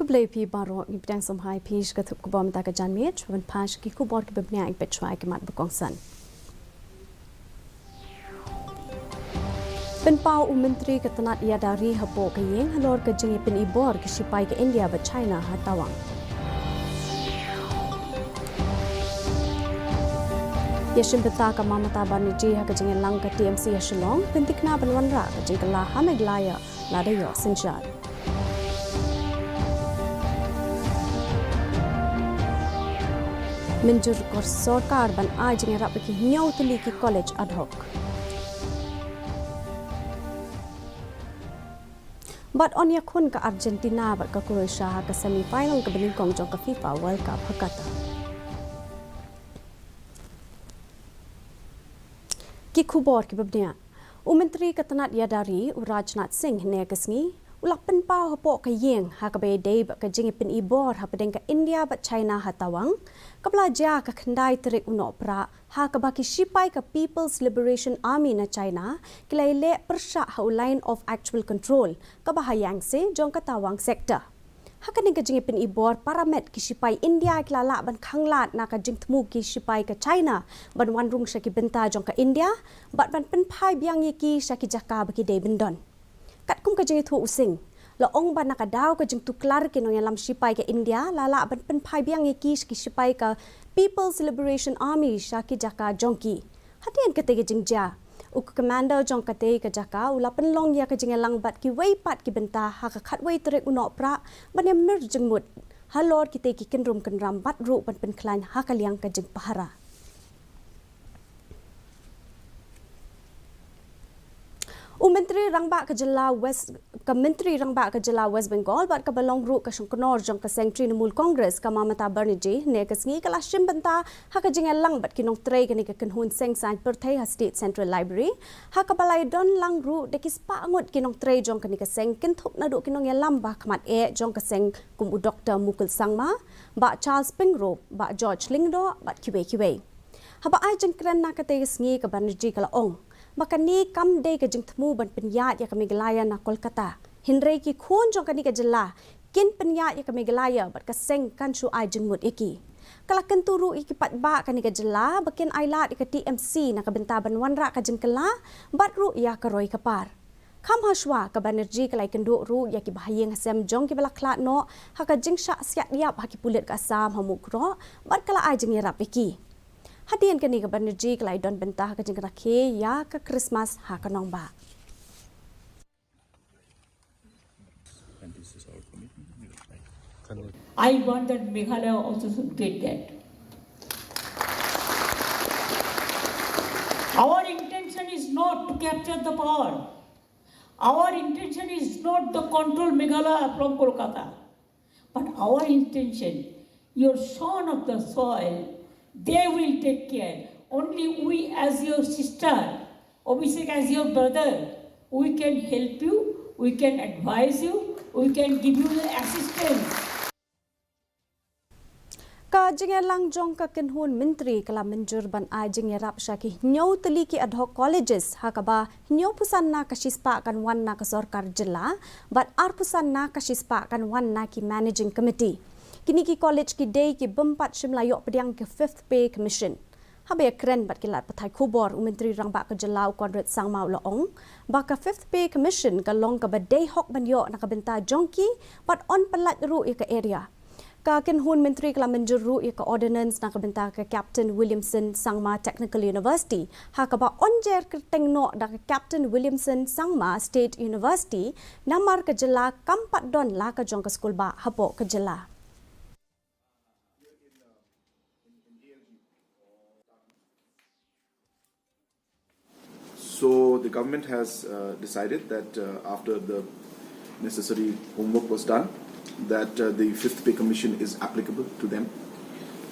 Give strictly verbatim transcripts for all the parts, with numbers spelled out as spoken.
Khublei phi baroh, ngi pdiang sngewbha ïa phi sha ka thup khubor mynta ka janmiet, shuwa ban phai sha ki khubor kiba bniah, ngi peit shuwa ïa ki mat ba kongsan. Pynpaw u Myntri ka tnat ïada ri hapoh ka ïing halor ka jingïapynibor ki shipai ka India bad China ha Tawang. Ïashim bynta ka Mamata Banerjee ha ka jingïalang ka T M C ha Shillong, pynthikna ban wanrah ka jingkylla ha Meghalaya lada ïoh synshar. Mynjur ka sorkar ban ai jingïarap ïa ki hynñiew tylli ki college ad hoc. Bad yn ïakhun ka Argentina bad ka Croatia ha ka semi final kaba nyngkong jong ka FIFA World Cup ha Qatar. Ki khubor kiba bniah. U Myntri ka tnat ïada ri, u Rajnath Singh, hynne ka sngi u la pynpaw hapoh ka ïing ha kaba ïadei bad ka jingïapynibor hapdeng ka India bad China ha Tawang, kaba la jia ka khyndai tarik u Nohprah, ha kaba ki shipai ka People's Liberation Army na China ki la ïaleh pyrshah ha u Line of Actual Control kaba ha Yangtse jong ka Tawang sector. Ha kane ka jingïapynibor paramet, ki shipai India ki la lah ban khanglad na ka jingthmu ki shipai ka China ban wan rung sha ki bynta jong ka India bad ban pynphai biang ïa ki sha ki jaka ba ki dei ban don. Katkum ka jingïathuh u Singh, la ong ba na ka daw ka jingtuklar ki nongïalam shipai ka India, la lah ban pynphai biang ïa ki sha ki shipai ka People's Liberation Army sha ki jaka jong ki. Hadien katei ka jingjia, u commander jong katei ka jaka u la pynlong ïa ka jingïalang bad kiwei pat ki bynta ha ka khatwei tarik u Nohprah ban ïamir jingmut halor kitei ki kynrum kynram bad ruh ban pynkhlaiñ ha ka liang ka jingpahara. U Myntri Rangbah ka Jylla West, ka Myntri Rangbah ka Jylla West Bengal bad kaba long ruh ka shongknor jong ka seng Trinamool Congress, ka Mamata Banerjee, hynne ka sngi ka la shim bynta ha ka jingïalang bad ki nongtrei kane ka kynhun seng saiñ pyrthei ha State Central Library, ha kaba la ïadon lang ruh da ki spah ngut ki nongtrei jong kane ka seng, kynthup naduh ki nongïalam ba khmat eh jong ka seng kum u Doktor Mukul Sangma, Bah Charles Pyngrope, Bah George Lyngdoh bad kiwei kiwei. Haba ai jingkren na katei ka sngi, ka Banerjee ka la ong ba kane kam dei ka jingthmu ban pynïaid ïa ka Meghalaya na Kolkata, hynrei ki khun jong kane ka jylla kin pynïaid ïa ka Meghalaya bad ka seng kan shu ai jingmut ïa ki. Ka la kyntu ruh ïa ki paidbah kane ka jylla ba kin ailad ïa ka T M C na ka bynta ban wanrah ka jingkylla bad ruh ïa ka roi ka par. Kham hashwa, ka Banerjee ka la ïakynduh ruh ïa ki bahaïing hasem jong kiba la khlad noh ha ka jingshah siat ïap ha ki pulit ka Assam ha Mukroh bad ka la ai jingïarap ïa ki. Hadien kane, ka Banerjee ka la ïadon bynta ha ka jingrakhe ïa ka Christmas ha ka nongbah. I want that Meghalaya also should get that. Our intention is not to capture the power. Our intention is not to control Meghalaya from Kolkata. But our intention, your son of the soil, they will take care. Only we as your sister, Abhishek as your brother, we can help you, we can advise you, we can give you the assistance. Ka jingïalang jong ka kynhun myntri ka la mynjur ban ai jingïarap sha ki hynñiew tylli ki ad hoc colleges, ha kaba hynñiew phew na ka shispah kan wan na ka sorkar jylla, bad ar phew na ka shispah kan wan na ki managing committee. Kine ki college ki dei ki bym pat shym la ïoh pdiang ka Fifth Pay Commission. Haba ïakren bad ki lad pathai khubor, u Myntri Rangbah ka jylla, u Conrad Sangma, u la ong ba ka Fifth Pay Commission ka long kaba dei hok ban ïoh na ka bynta jong ki, bad yn pyllait ruh ïa ka area. Ka kynhun myntri ka la mynjur ruh ïa ka ordinance na ka bynta ka Captain Williamson Sangma Technical University, ha kaba yn jer kyrteng noh da ka Captain Williamson Sangma State University, namar ka jylla kam pat don la ka jong ka skulbah hapoh ka jylla. So the government has uh, decided that uh, after the necessary homework was done, that uh, the Fifth Pay Commission is applicable to them,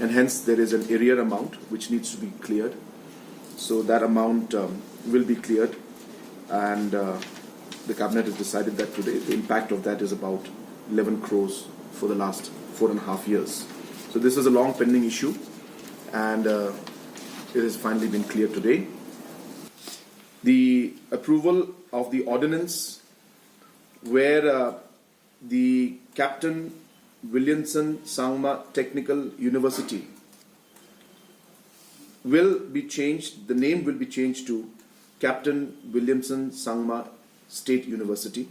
and hence there is an arrear amount which needs to be cleared. So that amount um, will be cleared, and uh, the cabinet has decided that today the impact of that is about eleven crores for the last four and a half years. So this is a long pending issue, and uh, it has finally been cleared today. The approval of the ordinance where uh, the captain Williamson Sangma Technical University will be changed, the name will be changed to Captain Williamson Sangma State University.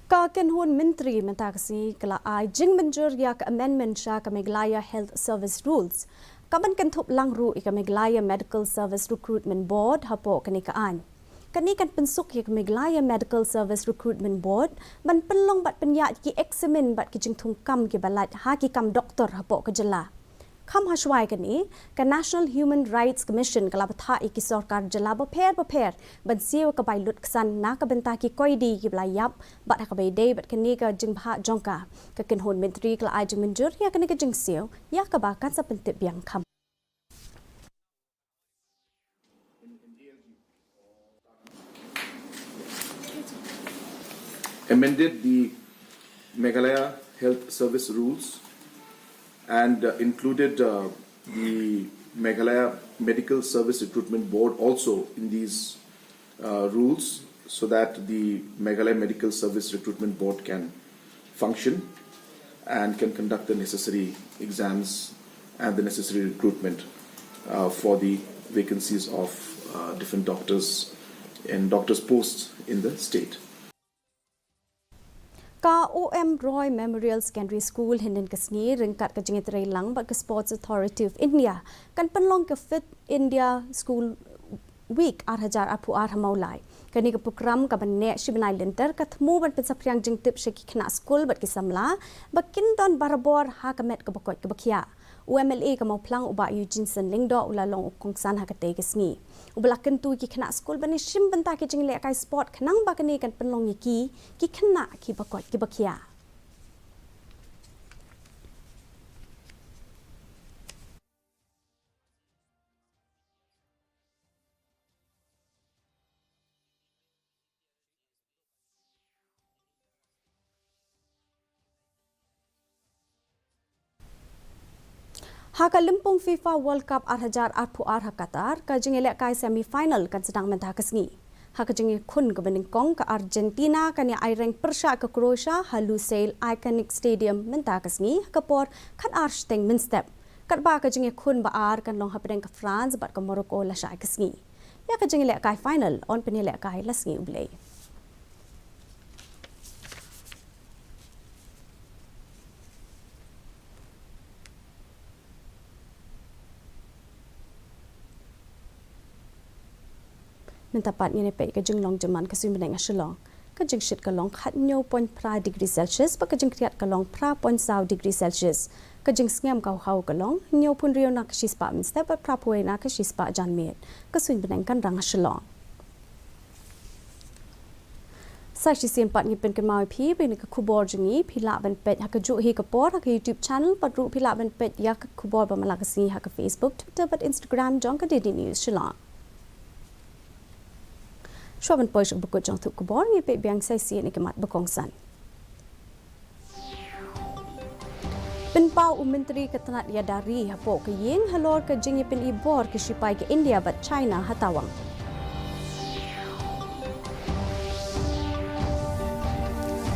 Ka kynhun myntri mynta ka sngi ka la ai jingmynjur ïa ka amendment sha ka Meghalaya Health Service Rules. Ka ban kynthup lang ruh ïa ka Meghalaya Medical Service Recruitment Board hapoh kane ka aiñ. Kane kan pynsuk ïa ka Meghalaya Medical Service Recruitment Board ban pynlong bad pynïaid ki eksamin bad ki jingthung kam kiba lait ha ki kam doktor hapoh ka jylla. Kham hashwa ïa kane, ka National Human Rights Commission ka la bthah ïa ki sorkar jylla bapher bapher ban siew ka bai lut ksan na ka bynta ki koidi kiba la ïap bad ha kaba ïadei bad kane ka jingbthah jong ka, ka kynhun myntri ka la ai jingmynjur ïa kane ka jingsiew ïa kaba kan sa pyntip biang kham. Amended the Meghalaya Health Service Rules and uh, included uh, the Meghalaya Medical Service Recruitment Board also in these uh, rules so that the Meghalaya Medical Service Recruitment Board can function and can conduct the necessary exams and the necessary recruitment uh, for the vacancies of uh, different doctors and doctors' posts in the state. Ka O M Roy Memorial Secondary School hynnin ka sngi ryngkat ka jingïatreilang bad ka Sports Authority of India kan pynlong ka Fit India School Week ar hajar arphew ar ha Mawlai. Kane ka prokram ka ban neh shi bnai lynter ka thmu ban pynsaphriang jingtip sha ki khynnah skul bad ki samla ba kin don barabor ha ka met kaba koit kaba khiah. U M L A ka Mawphlang u Bah Eugene Syn Lyngdoh u la long u kongsan ha katei ka sngi. U ba la kyntu ïa ki khynnah skul ban ïashim bynta ki jinglehkai sport khnang ba kane kan pynlong ïa ki ki khynnah kiba koit kiba khiah. Ha ka lympung FIFA World Cup ar hajar arphew ar ha Qatar, ka jingïalehkai semi final kan sdang mynta ka sngi. Ha ka jingïakhun kaba nyngkong, ka Argentina kan ïa aireng pyrshah ka Croatia ha Lusail Iconic Stadium mynta ka sngi ha ka por khatar shiteng mynstep. Katba ka jingïakhun ba ar kan long hapdeng ka France bad ka Morocco lashai ka sngi. Ïa ka jingïalehkai final yn pynïalehkai la sngi U Blei. Mynta pat ngin ïa peit ka jinglong jingman ka suiñ bneng ha Shillong. Ka jingshit ka long khathynñiew point phra degree Celsius bad ka jingkhriat ka long phra point saw degree Celsius. Ka jingsngem ka haw ka long hynñiewphew hynriew na ka shispah mynstep bad phraphew wei na ka shispah janmiet. Ka suiñ bneng kan rang ha Shillong. Sa shisien pat ngi pynkynmaw ïa phi ba ïa kane ka khubor jong ngi phi lah ban peit ha kajuh hi ka por ha ka YouTube channel bad ruh phi lah ban peit ïa ka khubor ba man la ka sngi ha ka Facebook, Twitter bad Instagram jong ka D D News Shillong. Shuwa ban poi sha kaba kut jong ka thup khubor, ngin peit biang sa shisien ïa ki mat ba kongsan. Pynpaw u Myntri ka tnat ïada ri hapoh ka ïing halor ka jingïapyni bor ki shipai ka India bad China ha Tawang.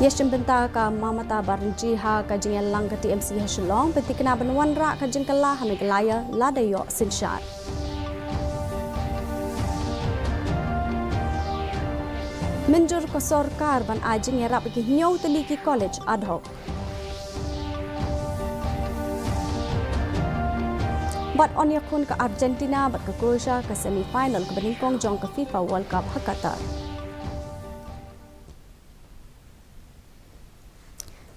Ïashim bynta ka Mamata Banerjee ha ka jingïalang ka T M C ha Shillong, pynthikna ban wanrah ka jingkylla ha Meghalaya lada ïoh synshar. Mynjur ka sorkar ban ai jingïarap ïa ki hynñiew tylli ki college ad hoc. Bad yn ïakhun ka Argentina bad ka Croatia ka semi final kaba nyngkong jong ka FIFA World Cup ha Qatar.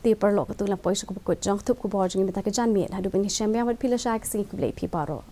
Te paralok, katto ngi la poi sha kaba kut jong ka thup khubor jong ngi mynta ka janmiet. Haduh ban ïashem biang bad phi lashai ka sngi, khublei phi baroh.